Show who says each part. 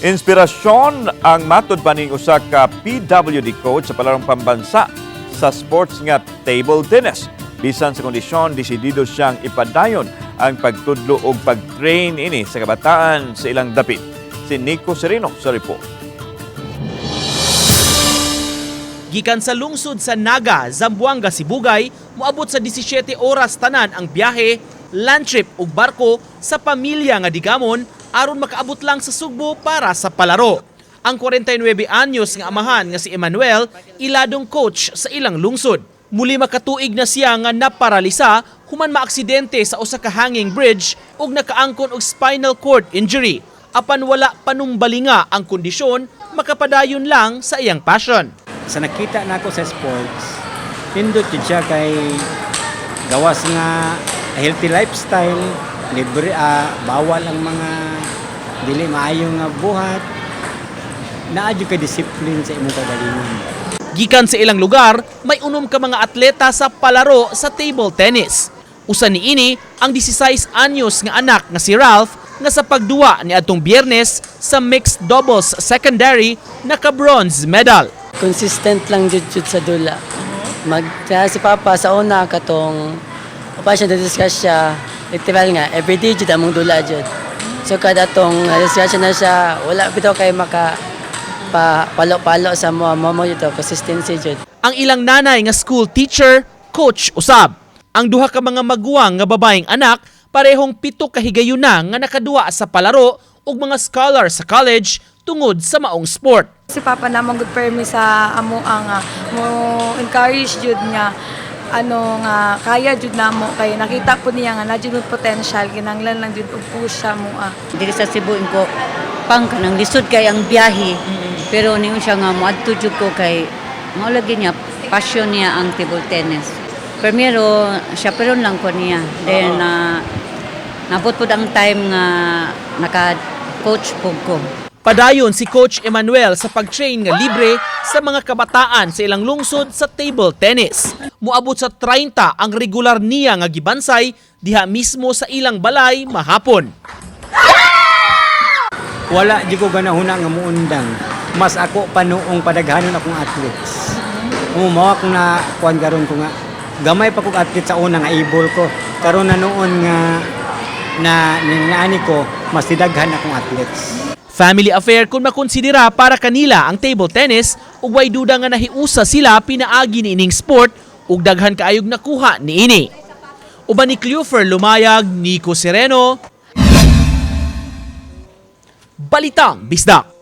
Speaker 1: Inspirasyon ang matud pa ning usa ka PWD coach sa palarong pambansa sa sports nga table tennis. Bisan sa kondisyon, desidido siyang ipadayon ang pagtudlo og pag-train ini sa kabataan sa ilang dapit. Si Nico Sereno sa report.
Speaker 2: Gikan sa lungsod sa Naga, Zamboanga, Sibugay, moabot sa 17 oras tanan ang biyahe, land trip ug barko sa pamilya nga digamon aron makaabot lang sa Sugbo para sa palaro. Ang 49 anyos nga amahan nga si Emmanuel, iladong coach sa ilang lungsod. Muli makatuig na siya nga naparalisa human maaksidente sa usa ka hanging bridge ug nakaangkon og spinal cord injury. Apan wala panumbalinga ang kondisyon, makapadayon lang sa iyang passion.
Speaker 3: Sa nakita nako sa sports, nindot jud siya kay gawas nga healthy lifestyle, libre, bawal ang mga dili maayo nga buhat, naa jud kay discipline sa imong kagalingon.
Speaker 2: Gikan sa ilang lugar, may 6 ka mga atleta sa palaro sa table tennis. Usa niini ang 16 anyos nga anak nga si Ralph nga sa pagduwa ni adtong Biyernes sa mixed doubles secondary naka-bronze medal.
Speaker 4: Consistent lang jud jud sa dula. Mag kaya si Papa sa una katong pa siya discuss siya, literal nga everyday jud among dula jud. So kada tong discuss na siya, wala bitaw kay maka pa palo-palo sa mo mo mo jud to, consistency jud.
Speaker 2: Ang ilang nanay nga school teacher, coach usab. Ang duha ka mga maguwang nga babaeng anak parehong 7 ka higayuna nga nakaduwa sa palaro ug mga scholar sa college tungod sa maong sport.
Speaker 5: Si Papa namang good permi sa amo ang mo encourage jud nga ano nga kaya jud namo kay nakita po niya nga na jud may potential, kinahanglan lang jud og push sa mo.
Speaker 6: Diri sa Cebu ko pang kanang lisod kay ang biyahe. Pero ningon siya nga moadto jud ko kay mao lagi niya passion niya ang table tennis. Primero siya pero lang ko niya. Then nabot pud ang time nga naka coach pud ko.
Speaker 2: Padayon si Coach Emmanuel sa pag-train nga libre sa mga kabataan sa ilang lungsod sa table tennis. Muabot sa 30 ang regular niya nga gibansay diha mismo sa ilang balay mahapon.
Speaker 3: Wala jud ko ganahuna nga muundang. Mas ako pa noong padaghanon akong athletes. Mao akong na kuan karon ko nga gamay pa kog athlete sa una nga able ko. Karon na noon nga na naani ko, mas didaghan akong athletes.
Speaker 2: Family affair kung makonsidera para kanila ang table tennis ug way duda nga nahiusa sila pinaagi niining sport ug daghan kaayog nakuha niini. Uban ni Cleofer Lumayag, Nico Sereno, Balitang Bisdak.